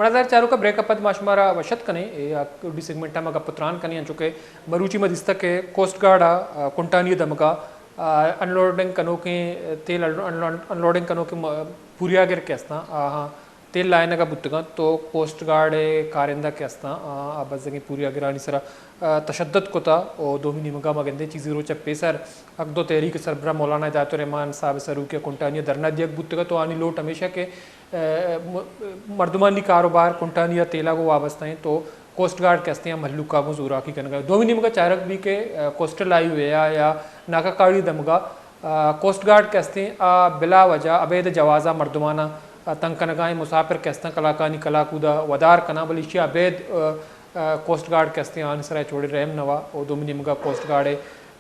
مڑاہدار چاروکاں، بریک ءَ پد ما شمارا وش اتک کنیں، اے آ، ڈی سیگمنٹ ءَ ما گپ ءُ تران کنیں، انچو کہ مروچی ما دیستگ کہ کوسٹ گارڈ ءَ، آ، کنٹانی ءِ دمگ ءَ، آ، انلوڈنگ کنوکیں، تیل انلو-، انلوڈنگ کنوکیں م-، پوریاگر کہ استاں، آہاں تیل لائینگ ءَ بوتگاں، تو کوسٹ گارڈ ءِ کارندہ کہ استاں، آ، آ بزگیں پوریاگرانی سرا، آ، تشدد کتا۔ و دومی نیمگا ما گندیں چیزی روچ ءَ پیسر حق دو تحریک ءِ سربراہ مولانا ہدایت الرحمان صاحب ءِ سروکی ءَ کنٹانی ءَ دھرنا دیگ بوتگ ات و آنی لوٹ ہمیش ات کہ، آ، م-، مردمانی کاروبار کنٹانی ءِ تیل ءَ گوں وابستہ انت و کوسٹ گارڈ کہ استیں آ مھلوک ءَ گوں زوراکی کنگ ءَ۔ دومی نیمگ ءَ چارگ بی کہ، آ، کوسٹل ہائی وے ءَ یا ناکہ کاڑی ءِ دمگ ءَ، آ، کوسٹ گارڈ کہ استیں آ بلا وجہ ابید جواز ءَ مردماناں، آ، تنگ کنگ ءَ ایں، مساپر کہ استاں کلاکانی کلاک اودا ودار کناں، بلے ایشی ءَ ابید، آ، آ، کوسٹ گارڈ کہ استیں آنی سرا چوڑے رحم نہ وا۔ و دومی نیمگ ءَ کوسٹ گارڈ ءِ،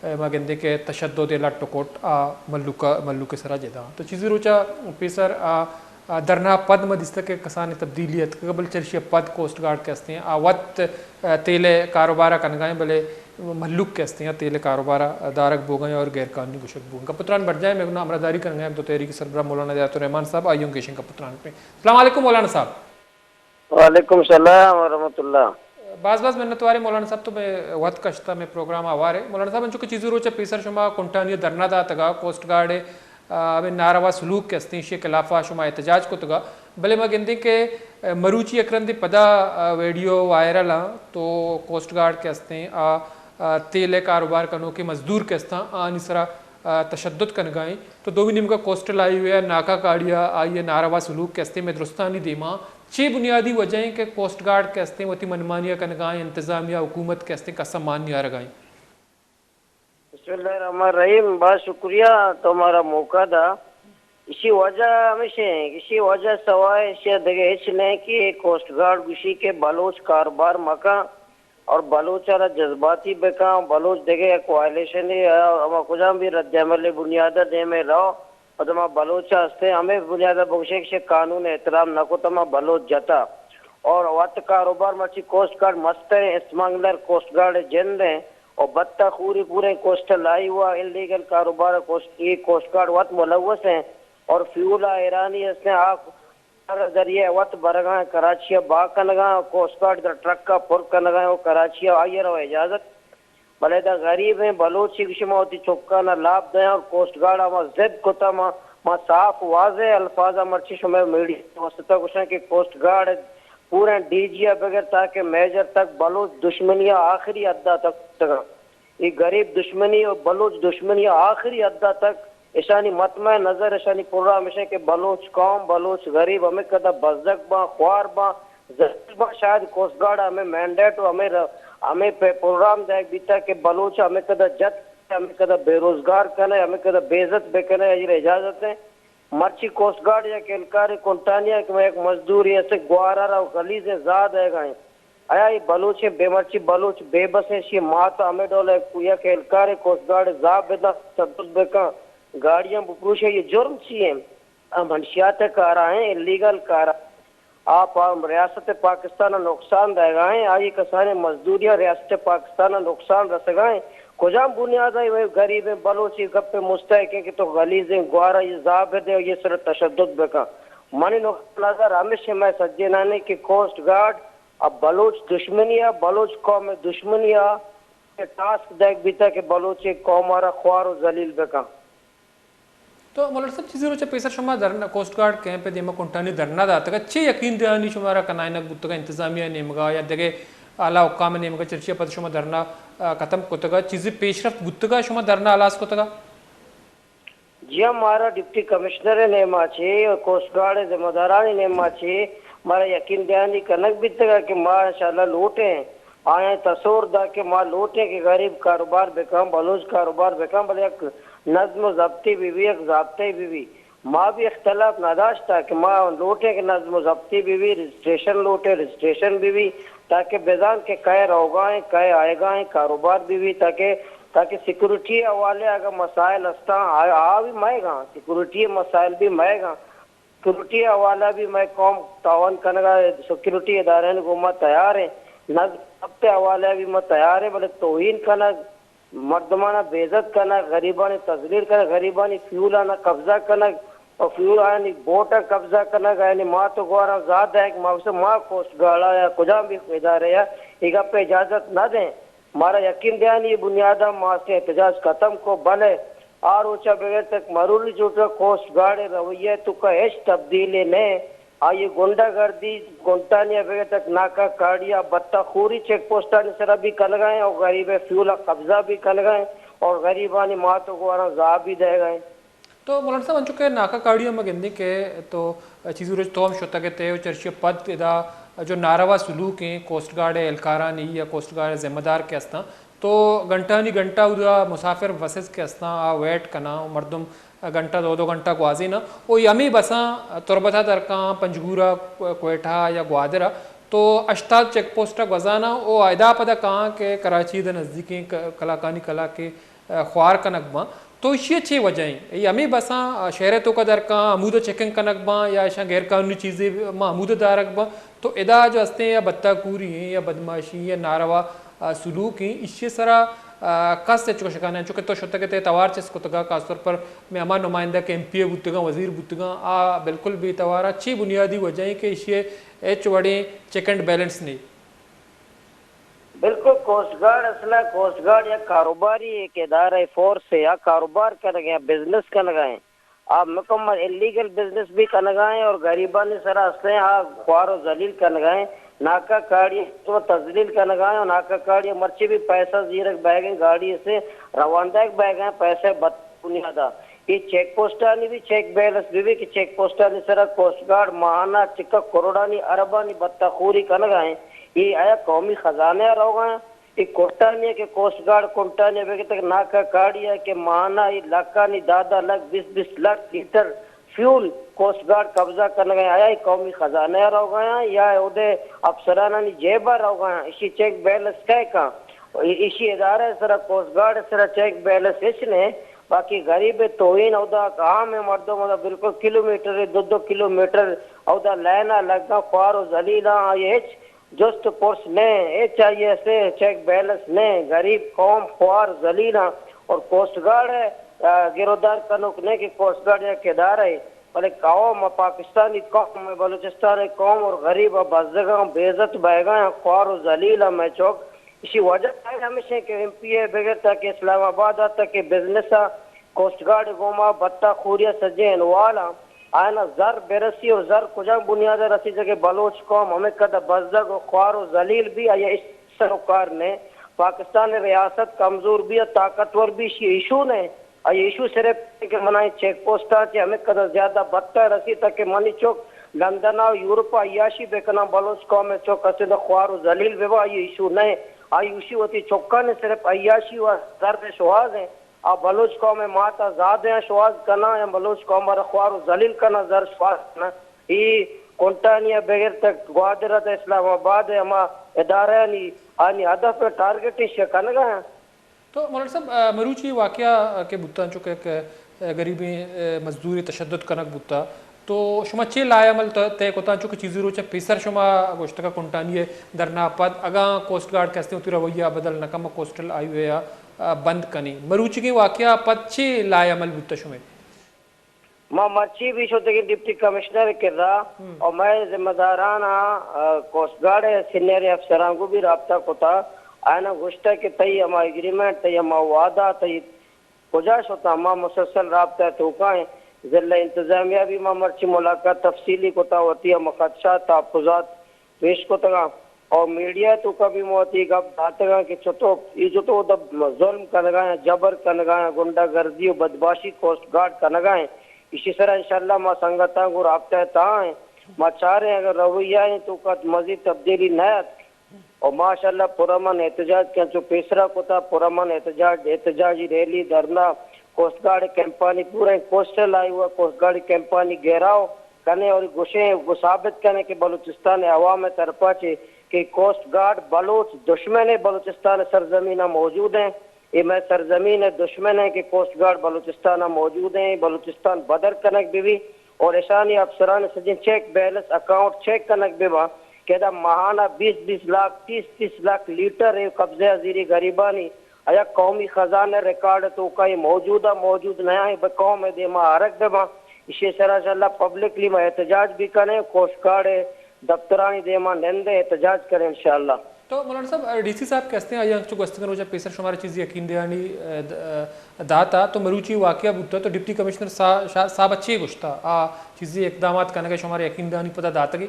آ، ما گندیں کہ تشدد ءِ لٹ و کوٹ آ مھلوک ءَ، مھلوک ءِ سرا جتا۔ تو چیزی روچ ءَ پیسر آ، آ، دھرنا ءَ پد ما دیستگ کہ کسانیں تبدیلی اتکگ، بلے چرشی ءَ پد کوسٹ گارڈ کہ استیں آ وت، آ، تیل ءِ کاروبار ءَ کنگ ءَ ایں، بلے مھلوک کہ استیں آ تیل ءِ کاروبار ءَ دارگ بوگ ءَ ایں اور غیر قانونی گوشگ بوگ ءَ۔ گپ ءُ تران برجاہ ایں، مئے گوں ہمراہداری کنگ ءَ ایں دو تحریک ءِ سربراہ مولانا ہدایت الرحمان صاحب، آئی ءَ ہم گیشیں گپ ءُ تران کنیں۔ السلام علیکم مولانا صاحب۔ وعلیکم السلام ورحمۃ اللہ۔ باز باز منت واریں مولانا صاحب، تو مئے وت کشتا، مئے پروگرام ءَ ہوار ئے۔ مولانا صاحب، انچو کہ چیزی روچ ءَ پیسر شما کنٹانی ءَ دھرنا داتگ ءَ، کوسٹ گارڈ ءِ، آ، ہمے ناروا سلوک کہ استیں، ایشی ءِ خلاف ءَ شما احتجاج کتگ ءَ، بلے ما گندیں کہ، آ، مروچی یک رندے پدا، آ، ویڈیو وائرل آں، تو کوسٹ گارڈ کہ استیں، آ، آ، تیل ءِ کاروبار کنوکیں مزدور کہ استاں، آنی سرا، آ، تشدد کنگ ءَ ایں۔ تو دومی نیمگ ءَ کوسٹل ہائی وے ءَ ناکہ کاڑی ءَ آئی ءِ ناروا سلوک کہ استیں، مئے درستانی دیما چے بنیادی وجہ ایں کہ کوسٹ گارڈ کہ استیں وتی منمانی ءَ کنگ ءَ ایں، انتظامیہ حکومت کہ استیں کس ءَ مان نیارگ ءَ ایں؟ بسم اللہ الرحمن الرحیم۔ باز شکریہ تو مارا موقع دا۔ ایشی وجہ ہمیش ایں، ایشی وجہ سوائے ایشی دگہ ہچ نہ ایں کہ کوسٹ گارڈ گوشی کہ بلوچ کاروبار مکن اور بلوچ ءَ را جذباتی بکن، بلوچ دگہ یک وائلیشن ءَ ہما کجام بھی رد عمل ءِ بنیاد ءَ دیم ءَ رو، پدا ما بلوچ ہستیں، ہمے بنیاد ءَ بگوشیں کہ قانون احترام نہ کت، ما بلوچ جتا۔ اور وت کاروبار مرچی کوسٹ گارڈ مستریں اسمگلر کوسٹ گارڈ ءِ جند ایں، اور بتہ خوری پوریں کوسٹل ہائی وے ءَ انلیگل کاروبار ءَ کوسٹ، اے کوسٹ گارڈ وت ملوث ایں، اور فیول ءَ ایرانی ہستیں، آ ذریعہ وت برگاں کراچی ءَ بہا کنگاں، کوسٹ گارڈ در ٹرک ءَ پر کنگاں اور کراچی ءَ آئی ءَ را اجازت۔ بلے ادا غریبیں بلوچے گوشی ما وتی چکاں لاپ دیاں اور کوسٹ گارڈ ءَ ما ضد کتا، ما، ما صاف واضح الفاظ ءَ مرچی شمئے میڈیا ءِ واسطہ گوشاں کہ کوسٹ گارڈ ءِ پوریں ڈی جی ءَ بگر تاکہ میجر تک بلوچ دشمنی ءَ آخری حد ءَ تک کتگاں۔ اے غریب دشمنی و بلوچ دشمنی آخری حد ءَ تک اشانی مطمع نظر، اشانی پروگرام اش انت کہ بلوچ قوم، بلوچ غریب ہمے قدر بزگ باں، خوار باں، ذلیل باں۔ شاید کوسٹ گارڈ ءَ ہمے مینڈیٹ و ہمے ر-، ہمے پہ-، پروگرام دئیگ بیتگ کہ بلوچ ہمے قدر جت، ہمے قدر بے روزگار کنے، ہمے قدر بے عزت بکنے، اجر اجازت ہے۔ مرچی کوسٹ گارڈ یک اہلکارے کنٹانی ءَ کہ یک مزدورے است، گوارا را غلیظیں زاہ دئیگا ایں۔ آیا اے بلوچیں بے، مرچی بلوچ بے بس ایں، شی مات ہمے ڈول ءَ یک اہلکارے کوسٹ گارڈ ءِ زاہ بداں، تشدد بکاں، گاڑیاں بپروشے، اے جرم چی ایں؟ آ منشیات ءِ کارا ایں، انلیگل کارا۔ آ پا-، ریاست پاکستان ءَ نقصان دئیگا ایں، آئی کسانیں مزدوریاں ریاست پاکستان ءَ نقصان رسگا ایں۔ کجام بنیاد ءَ اے غریبیں بلوچ اے گپ ءِ مستحق ایں کہ تو غلیظیں گوارا اے زاہ بدے، اے سر تشدد بکن؟ منی نقطہ نظر ہمیش ایں، مئے سجینانی کہ کوسٹ گارڈ ءَ بلوچ دشمنی ءَ، بلوچ قوم ءِ دشمنی ءَ ٹاسک دئیگ بیتگ کہ بلوچ قوم ءَ را خوار و ذلیل بکن۔ تو مولانا صاحب، چیزے روچ ءَ پیسر شما دھرنا، کوسٹ گارڈ کیمپ ءِ دیما کنٹانی دھرنا داتگ ات، چے یقین دہانی شمارا کنائینگ بوتگ ات انتظامیہ ءِ نیمگا یا دگہ اعلی حکام ءِ نیمگا، چرچی ءَ پد شما دھرنا، آ، ختم کتگ ات؟ چیزے پیشرفت بوتگ ات شما دھرنا ہلاس کتگ ات؟ جی ہاں، مارا ڈپٹی کمشنر ءِ نیما چہ اور کوسٹ گارڈ ءِ ذمہ دارانی نیما چہ مارا یقین دہانی کنگ بیتگ کہ ما انشاءاللہ لوٹیں، آیاں تصور دا کہ ما لوٹیں کہ غریب کاروبار بکن، بلوچ کاروبار بکن، بلے یک نظم و ضبطے بہ بی، یک ضابطے بہ بی۔ ما بھی اختلاف نہ داشتا کہ ما لوٹیں کہ نظم و ضبطے بہ بی، رجسٹریشن لوٹیں، رجسٹریشن بہ بی، تاکہ بزان کہ کئے روگا ایں، کئے آئیگا ایں، کاروبار بہ بی، تاکہ، تاکہ سیکورٹی حوالے اگر مسائل ہستاں، آ، آ بھی مئیگاں، سیکورٹی مسائل بھی مئیگاں۔ سیکورٹی حوالہ بھی مئے قوم تعاون کنگا، سیکورٹی ادارہانی گوما تیار ایں، نظم ضبط حوالہ بھی ما تیار ایں، بلے توہین کنگ، مردمانا بے عزت کنگ، غریبانی تذلیل کنگ، غریبانی فیولانا قبضہ کنگ، اور فیول آیانی بوٹاں قبضہ کنگ، آیانی مات و گواراں زاہ دئیگ، ما گوشت ما کوسٹ گارڈ ءَ یا کجام بھی ادارے ءَ اے گپ ءِ اجازت نہ دیں۔ مارا یقین دیانی بنیاد ءَ ما استیں احتجاج ختم کو، بلے آ روچ ءَ بگر تک مرولی چوٹ ءَ کوسٹ گارڈ ءِ رویہ ءِ توکا ہچ تبدیلی نہ۔ آئی گنڈہ گردی، گنٹانی ءَ بگر تک ناکہ کاڑی ءَ بتہ خوری چیک پوسٹانی سرا بھی کنگا ایں اور غریب ءِ فیول ءَ قبضہ بھی کنگا ایں اور غریبانی مات و گواراں زاہ بھی دئیگا ایں۔ تو مولانا صاحب، انچو کہ ناکہ کاڑی ءَ ما گندیں کہ تو چیزی روچ تو ہم شتگ ات ئے و چرشی ءَ پد ادا جو ناروا سلوک ایں کوسٹ گارڈ ءِ اہلکارانی یا کوسٹ گارڈ ءِ ذمہ دار کہ استاں، تو گھنٹانی گھنٹہ اودا مسافر بسز کہ استاں، آ ویٹ کناں و مردم گھنٹہ دو دو گھنٹہ گوازیناں و ہمے بساں تربت ءَ درکاں، پنجگور ءَ، کوئٹہ ءَ یا گوادر ءَ، تو ہشتاد چیک پوسٹ ءَ گوزاناں و ادا پدا کاں کہ کراچی ءِ نزدیکیں ک-، کلاکانی کلاکے ءَ، خوار کنگ باں۔ تو ایشی ءِ چے وجہ ایں؟ اے ہمے بساں، ءَ، شہر ءِ توکا درکاں، ہمود ءَ چیکنگ کنگ باں یا ایشاں غیر قانونی چیزے ما ہمود ءَ دارگ باں؟ تو ادا جو ہستیں یا بتہ کوری ایں یا بدمعاشی ایں یا ناروا، ءَ، سلوک ایں، ایشی ءِ سرا، ءَ، کس ہچ گوشگا نہ انت، چونکہ تو شتگ ات ئے توار چست کتگا، خاص طور پر مئے ہما نمائندہ کہ ایم پی اے بوتگاں، وزیر بوتگاں، آ بالکل بے تواراں۔ چے بنیادی وجہ ایں کہ ایشی ءِ ہچ وڑیں چیک اینڈ بیلنس نیں؟ بالکل، کوسٹ گارڈ اصل ءَ، کوسٹ گارڈ یک کاروباری، یک ادارہ فورس ایں، آ کاروبار کنگ ءَ ایں، بزنس کنگ ءَ ایں۔ آ مکمل انلیگل بزنس بھی کنگ ءَ ایں اور غریبانی سرا اصل ءَ آ خوار و ذلیل کنگ ءَ ایں۔ ناکہ کاڑی تو تذلیل کنگ ءَ ایں اور ناکہ کاڑی مرچی بھی پیسہ زیرگ بئیگ ءَ ایں، گاڑی سے روان دئیگ بئیگ ءَ ایں، پیسہ بت بنیاد ءَ۔ اے چیک پوسٹانی بھی چیک بیلنس بہ بی کہ چیک پوسٹانی سرا کوسٹ گارڈ ماہانہ چکا کروڑانی اربانی بتہ خوری کنگ ءَ ایں۔ اے آیا قومی خزانہ ءَ روگ ءَ ایں؟ اے کنٹانی ءَ کہ کوسٹ گارڈ کنٹانی ءَ بگر تک ناکہ کاڑی ءَ کہ ماہانہ اے لکھانی، دہ دہ لکھ، بیست بیست لکھ لیٹر فیول کوسٹ گارڈ قبضہ کنگ ءَ ایں، آیا اے قومی خزانہ ءَ روگ ءَ ایں یا اودے افسرانانی جیب ءَ روگ ءَ ایں؟ ایشی چیک بیلنس کئے کاں؟ ای-، ایشی ادارہ ءِ سرا، کوسٹ گارڈ ءِ سرا چیک بیلنس ہچ نہ، باقی غریب ءِ توہین، اودا عام ءِ مردم اودا بالکل کلومیٹر، دو دو کلومیٹر اودا لائن ءَ لگاں، خوار و ذلیل آں، آئی ہچ جست پرس نہ، ہچ آئی ءِ سے چیک بیلنس نہ، غریب قوم خوار ذلیل آں اور کوسٹ گارڈ ءَ، آ، گرودار کنوک نہ کہ کوسٹ گارڈ یک ادارہ اے، بلے قوم ءَ، پاکستانی قوم ءَ، بلوچستان ءِ قوم اور غریب ءَ بزگاں، بے عزت بئیگاں، خوار و ذلیل آں مئے چک۔ ایشی وجہ ظاہر ہمیش ایں کہ ایم پی اے بگر تک اسلام آباد ءَ تک بزنس ءَ کوسٹ گارڈ ءِ گوما بتہ خوری ءَ سجیں انوال آں۔ آیانا زر برسی اور زر کجام بنیاد ءَ رسیت کہ بلوچ قوم ہمے قدر بزگ و خوار و ذلیل بی، آئی ءَ ہچ سروکار نہ۔ پاکستان ءِ ریاست کمزور بی یا طاقتور بی، ایشی ایشو نہ۔ آئی ایشو صرف کہ منائی چیک پوسٹاں چہ ہمے قدر زیادہ بتہ رسیت کہ منی چک لندن ءَ یورپ ءَ عیاشی بکناں، بلوچ قوم ءِ چک اسے خوار و ذلیل ببا، آئی ایشو نہ۔ آئی ایشو وتی چکانی صرف عیاشی و زر ءِ شوہاز ایں۔ آ بلوچ قوم ءِ مات ءَ زادیاں شوہاز کناں یا بلوچ قوم ءَ را خوار و ذلیل کناں، زر شوہاز کناں۔ اے کنٹانی ءَ بگر تک گوادر ءَ، اسلام آباد ءَ ہما ادارہانی، آنی ہدف ءُ ٹارگٹ ایش کنگ ءَ اَنت۔ تو مولانا صاحب، آ، مروچی واقعہ، آ، کہ بوتاں، چونکہ یک، آ، غریبیں، آ، مزدورے تشدد کنگ بوتا، تو شما چے لائحہ عمل ت-، طے کتاں؟ چونکہ چیزی روچ ءَ پیسر شما گوشتگ ءَ کنٹانی ءِ دھرنا ءَ پد اگاں کوسٹ گارڈ کہ استیں وتی رویہ ءَ بدل نہ کن، ما کوسٹل ہائی وے ءَ، آ، بند کنیں۔ مروچیگیں واقعہ ءَ پد چے لائحہ عمل بوتا شمئے؟ ما مرچی بھی شتگیں ڈپٹی کمشنر ءِ کرا، ہم۔ اور مئے ذمہ داران آ، آ، کوسٹ گارڈ ءِ سینئر افسراں گوں بھی رابطہ کتا، آیاں گوشتہ کہ تئی ہما ایگریمنٹ، تئی ہما وعدہ، تئی کجا شتاں؟ ما مسلسل رابطہ ءِ توکا ایں۔ ضلع انتظامیہ بھی ما مرچی ملاقات تفصیلی کتا، وتی ہما خدشات، تحفظات پیش کتگاں اور میڈیا ءِ توکا بھی ما وتی گپ داتگاں کہ چتو، اے چتو ظلم کنگا ایں، جبر کنگا ایں، گنڈہ گردی و بدمعاشی کوسٹ گارڈ کنگا ایں۔ ایشی سرا انشاءاللہ ما سنگتاں گوں رابطہ ءِ تہا ایں۔ ما چاریں اگر رویہ ءِ توکا مزید تبدیلی نہ اتک، و ماشاءاللہ پرامن احتجاج کہ انچو پیسرا کتا، پرامن احتجاج، احتجاجی ریلی، دھرنا، کوسٹ گارڈ کیمپانی، پورا کوسٹل ہائی وے کوسٹ گارڈ کیمپانی گھیراؤ کنیں اور گوشیں، گو ثابت کنیں کہ بلوچستان عوام طرفا چہ کہ کوسٹ گارڈ بلوچ دشمن ءِ، بلوچستان سرزمین ءَ موجود ایں۔ اے مئے سرزمین ءِ دشمن ایں کہ کوسٹ گارڈ بلوچستان ءَ موجود ایں، بلوچستان بدر کنگ بہ بی اور اشانی افسران سجیں check balance account check king بہ باں کہ ادا ماہانہ بیست بیست لاکھ، تیس تیس لاکھ لیٹر اے قبضہ ءَ زیری غریبانی، آیا قومی خزانہ ریکارڈ ءِ توکا اے موجود ءَ موجود نہ ایں، بہ قوم ءِ دیما آرگ بہ باں۔ ایشی سرا انشاءاللہ پبلکلی ما احتجاج بھی کنیں، کوسٹ گارڈ ءِ دفترانی دیما نندیں، احتجاج کنیں انشاءاللہ۔ تو مولانا صاحب، ڈی سی صاحب کہ ہستیں، آئی انچو گوستگیں روچا پیسر شمارا چیزی یقین دہانی، ا، د-، ا، داتا، تو مروچی واقعہ بوتا، تو ڈپٹی کمشنر صا-، شا-، صاحب چے گوشتا؟ آ چیزی اقدامات کنگے شمارا یقین دہانی پدا داتگی؟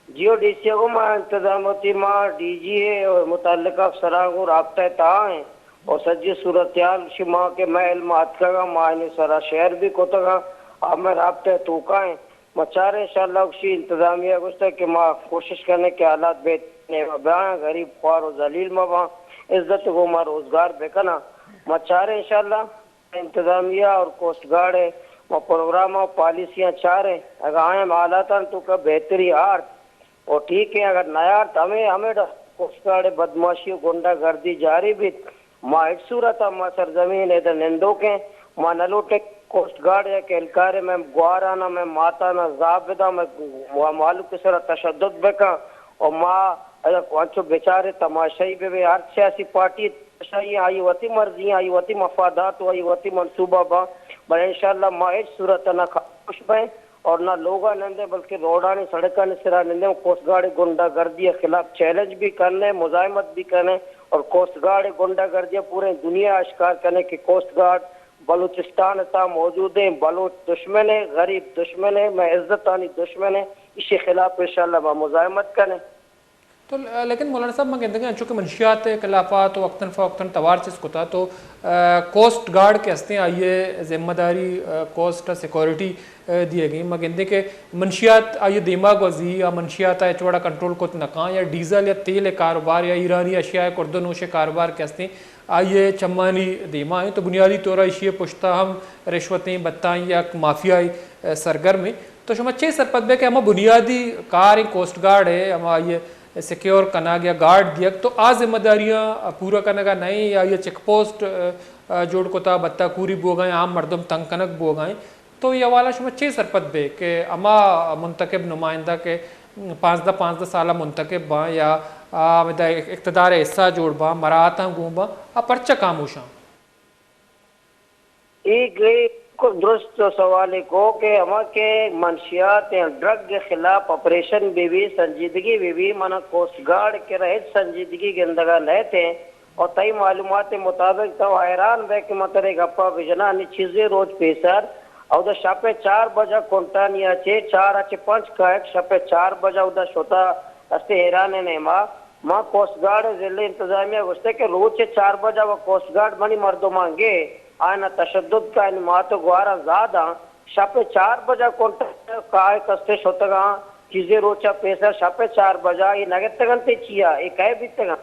جی او ڈی سی کو ما انتظام ہوتی، ما ڈی جی اے اور متعلقہ افسران کو رابطہ تا ہیں اور سجی صورتحال شما کہ میں علم آتکگا، ما انہیں سرا شیئر بھی کتگا، اب میں رابطہ توکا ہیں۔ ما چاریں انشاءاللہ اکشی انتظامیہ گوشتہ کہ ما کوشش کرنے کہ حالات بہتر بیاں، غریب خوار و ذلیل مہ باں، عزت گو ما روزگار بکناں۔ ما چاریں انشاءاللہ انتظامیہ اور کوسٹ گارڈ ءِ ما پروگرام و پالیسیاں چاریں، اگاں آیاں حالاتاں توکا بہتری آرت، او ٹھیک ہے، اگر نیارت، ہمیں، ہمیں ڈ-، کوسٹ گارڈ ءِ بدمعاشی و گنڈہ گردی جاری بیت۔ ما ہچ صورت ءَ ما سرزمین ءِ در نندوک ہیں۔ ما نہ لوٹیں کوسٹ گارڈ ءِ یک اہلکارے مئے گواراناں، مئے ماتاناں زاہ بداں، مئے مالوک ءِ سرا تشدد بکاں۔ و ما اگر انچو بچارے تماشائی بہ بے، ہر سیاسی پارٹی تماشائی، آئی وتی مرضی، آئی وتی مفادات و آئی وتی منصوبہ باں، بلے انشاءاللہ ما ہچ صورت ءَ نہ خاموش بئیں۔ اور نہ لوگا نندیں، بلکہ روڈانی سڑکانی سرا نندیں، کوسٹ گارڈ ءِ گنڈہ گردی ءِ خلاف چیلنج بھی کنیں، مزاحمت بھی کنیں، اور کوسٹ گارڈ ءِ گنڈہ گردی ءَ پوریں دنیا ءَ اشکار کنیں کہ کوسٹ گارڈ بلوچستان ءِ تہا موجود ہیں، بلوچ دشمن ہیں، غریب دشمن ہیں، میں عزتانی دشمن ہیں، اسی خلاف انشاءاللہ ما مزاحمت کنیں۔ تو ل-، لیکن مولانا صاحب، من گندگاں انچو کہ منشیات ءِ خلافا تو وقتاً فوقتاً توار چست کتا، تو، آ، کوسٹ گارڈ کہ ہستیں، آئی ءِ ذمہ داری، آ، کوسٹ ءَ سیکورٹی، آ، دیگی۔ من گندیں کہ منشیات آئی ءِ دیما گوزی، آ منشیات ءَ ہچ وڑا کنٹرول کت نہ کاں، یا ڈیزل یا تیل ءِ کاروبار یا ایرانی اشیاء ءِ کرد و نوش ءِ کاروبار کہ ہستیں، آئی ءِ چمانی دیما ایں۔ تو بنیادی طور ءَ ایشی ءِ پشتا ہم رشوتیں بتائیں یک مافیائی، آ، سرگرم ایں۔ تو شما چے سرپد بئے کہ ہما بنیادی کار ایں کوسٹ گارڈ ءِ، ہما آئی ءِ سیکیور کنگ یا گارڈ دیگ، تو آ ذمہ داریاں پورا کنگ ءَ نہ ایں، یا آئی ءَ چیک پوسٹ، آ، آ، جوڑ کتا، بتہ کوری بوگ ءَ ایں، عام مردم تنگ کنگ بوگ ءَ ایں؟ تو اے حوالہ شما چے سرپد بئے کہ ہما منتخب نمائندہ کہ پانزدہ، پانزدہ سال ءَ منتخب باں یا آ ہمدا اقتدار ءِ حصہ جوڑ باں، مراعاتاں گون باں، آ پرچا خاموش آں؟ اے گڑے بالکل درست سوالے کو کہ ہما کہ منشیات یا ڈرگ ءِ خلاف آپریشن بہ بی، سنجیدگی بہ بی، منا کوسٹ گارڈ ءِ کرا ہچ سنجیدگی گندگا نئیت ایں۔ اور تئی معلومات ءِ مطابق تو حیران بئے کہ من ترے گپا بجناں، نی چیزے روچ پیسر اودا شپ ءِ چار بجا کنٹانی ءَ چہ، چار ءَ چہ پنچ کائک، شپ ءِ چار بجا اودا شتا استے ایران ءِ نیما۔ ما کوسٹ گارڈ ءِ ضلع انتظامیہ گوشتے کہ روچ ءِ چار بجا و کوسٹ گارڈ منی مردماں گے، آیانا تشدد کا، آیانی مات و گواراں زاہ داں، شپ ءِ چار بجا کنٹانی ءَ کائک استے شتگاں، چیزے روچا پیسر شپ ءِ چار بجا اے نگتگنت، اے چیا؟ اے کئے بیتگاں؟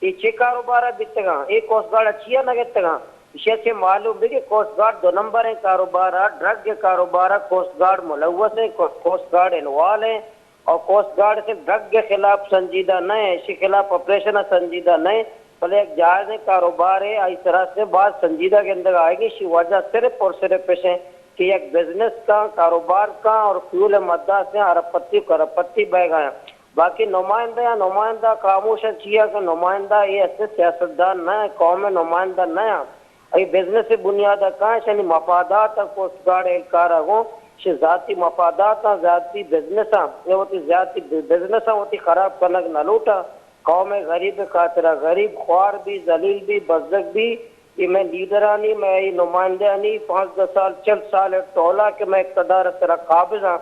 اے چے کاروبار ءَ بیتگاں؟ اے کوسٹ گارڈ ءَ چیا نگتگاں؟ ایشی ءَ چہ معلوم بی کہ کوسٹ گارڈ دو نمبریں کاروبار ءَ، ڈرگ ءِ کاروبار ءَ کوسٹ گارڈ ملوث ایں، کو-، کوسٹ گارڈ انوالو ایں، اور کوسٹ گارڈ صرف ڈرگ ءِ خلاف سنجیدہ نہ ایں، ایشی خلاف آپریشن ءَ سنجیدہ نہ ایں، بلے یک جائزیں کاروبارے، آئی سرا سے باز سنجیدہ گندگ ءَ آئیگی۔ ایشی وجہ صرف اور صرف اش ایں کہ یک بزنس کاں، کاروبار کاں اور فیول ءِ مداح سے ارب پتی و کرب پتی بئیگا ایں۔ باقی نمائندہ یا نمائندہ خاموش ایں، چیا کہ نمائندہ اے ہستیں سیاستدان نہ ایں، قوم ءِ نمائندہ نہ ایں۔ اے بزنس ءِ بنیاد ءَ کاں، اشانی مفادات ایں، کوسٹ گارڈ ءِ اہلکار ءَ گوں، اشی ذاتی مفادات ایں، ذاتی بزنس ایں، اے وتی ذاتی بزنس ایں، وتی خراب کنگ نہ لوٹاں۔ قوم ءِ غریب ءِ خاطرا، غریب خوار بی، ذلیل بی، بزگ بی، اے مئے لیڈرانی، مئے اے نمائندہانی پانزدہ سال، چل سال ءِ ٹولا کہ مئے اقتدار ءِ سرا قابض ایں،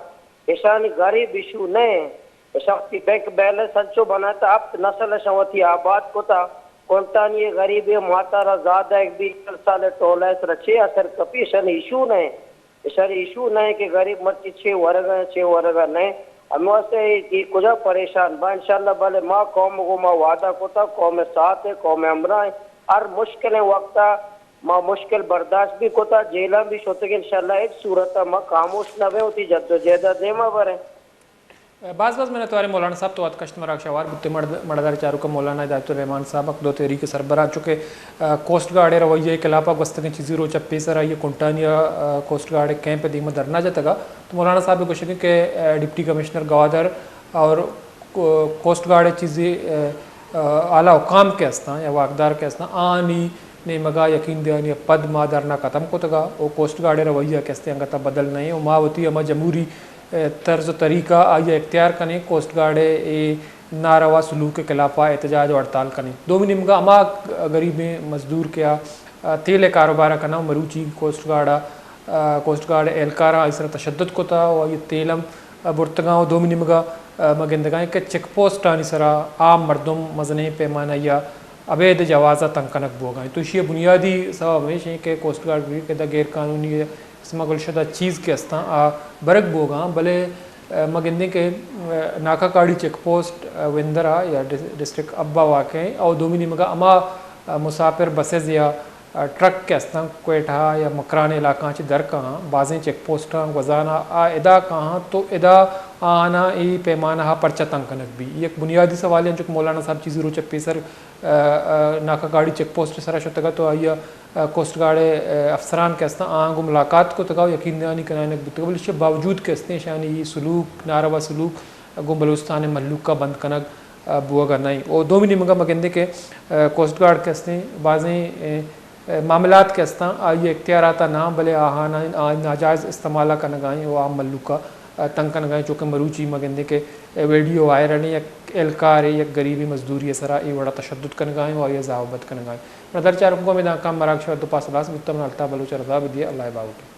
اشانی غریب ایشو نہ ایں۔ اشاں وتی بینک بیلنس انچو بنائینتہ، ہپت نسل اشاں وتی آباد کتہ۔ کنٹانی ءِ غریبے ماتارا زاہ دئیگ بی، چل سال ءِ ٹولہ ءِ سرا چے اثر کپی؟ اشانی ایشو نہ ایں۔ اشانی ایشو نہ ایں کہ غریب مرچی چے ورگ ءَ، چے ورگ ءَ نہ ایں۔ ہمے واسطہ اے، اے کجا پریشان باں؟ انشاءاللہ، بلے ما قوم ءَ گوں ما وعدہ کتہ، قوم ءِ ساتھ ایں، قوم ءِ ہمراہ ایں۔ ہر مشکلیں وقت ءَ ما مشکل برداشت بی کتہ، جیلاں بی شتگ، انشاءاللہ ہچ صورت ءَ ما خاموش نہ بیں، وتی جدوجہد ءَ دیما بریں۔ باز باز منتواریں مولانا صاحب، تو وت کشت مراگش ءَ ہوار بوتے۔ مڑد-، مڑدار چاروک ءَ مولانا ہدایت الرحمان صاحب حق دو تحریک ءِ سربراہ، چونکہ، آ، کوسٹ گارڈ ءِ رویہ ءِ خلاف ءَ گوستگیں چیزی روچ ءَ پیسر آئی ءَ کنٹانی ءَ، آ، کوسٹ گارڈ ءِ کیمپ ءِ دیم ءَ دھرنا جتگ ءَ۔ تو مولانا صاحب ءِ گوشگ ایں کہ، آ، ڈپٹی کمشنر گوادر اور کو-، کوسٹ گارڈ ءِ چیزی، آ، آ، اعلیٰ حکام کہ ہستاں یا واکدار کہ ہستاں، آنی نیمگا یقین دیانی پد ما دھرنا ختم کتگا و کوسٹ گارڈ ءِ رویہ کہ استیں انگتا بدل نہ ایں و ما وتی ہما جمہوری، اے، طرز و طریقہ آئی ءَ اختیار کنیں، کوسٹ گارڈ ءِ اے ناروا سلوک ءِ خلاف ءَ احتجاج و ہڑتال کنیں۔ دومی نیمگا ہما غریبیں مزدور کہ آ، آ، تیل ءِ کاروبار ءَ کناں، مروچی کوسٹ گارڈ ءَ، آ، کوسٹ گارڈ ءِ اہلکاراں آئی سرا تشدد کتا و آئی تیل ہم، آ، برتگاں و دومی نیمگا، آ، ما گندگائیں کہ چیک پوسٹانی سرا عام مردم مزنیں پیمانہ یا ابید جواز ءَ تنگ کنگ بوگا ایں۔ تو ایشی ءِ بنیادی سبب ہمیش ایں کہ کوسٹ گارڈ کہ دا غیر قانونی اسمگل شدہ چیز کہ استاں آ برگ بوگاں، بلے، آ، ما گندیں کہ، آ، ناکا کاڑی چیک پوسٹ، آ، وندرا یا ڈس-، ڈسٹرکٹ حب ءَ واقع ایں اور دومی نیمگا ہما، آ، مسافر بسز یا، آ، ٹرک کہ استاں کوئٹہ یا مکران علاقہ چہ در کاں، بازیں چیک پوسٹاں گوزانا آ ادا کاں تو ادا آناں ای پیمانہ پرچہ تنگ کنگ بی۔ یک بنیادی سوال ایں، چونکہ مولانا صاحب چیزی روچ پیسر، آ، آ، ناکا کاڑی چیک پوسٹ سرا شتگا تو آئی ءَ کوسٹ گارڈ ءِ، آ، افسران کہ استاں، آہاں گوں ملاقات کتگ ءُ یقین دہانی کنائینگ بوتگ، بلے ایشی ءِ باوجود کہ استیں، ایشانی اے سلوک، ناروا سلوک گوں بلوچستان ءِ مھلوک ءَ بند کنگ، آ، بوگ ءَ نہ ایں۔ ءُ دومی نیمگ ءَ ما گندیں کہ، آ، کوسٹ گارڈ کہ استیں، بازیں، آ، آ، معاملات کہ استاں، آئی ءِ اختیارات ءَ نہ، بلے آہاں آئی ناجائز استعمال ءَ کنگ ءَ ایں ءُ عام مھلوک ءَ، آ، تنگ کنگ ءَ ایں، چونکہ مروچی ما گندیں کہ اے ویڈیو وائرل ایں، یک اہلکارے، یک غریبیں مزدورے ءِ سرا اے وڑا تشدد کنگ ءَ ایں ءُ آئی ءَ زاہ ءُ بد کنگ ءَ ایں۔ منا در چارگ ءَ گوں ہمے دانکاں مراگش ءَ دو پاس ھلاس بوتاں، من الطاف بلوچ ءَ رضا بدیے، اللہ ءِ باھوٹ۔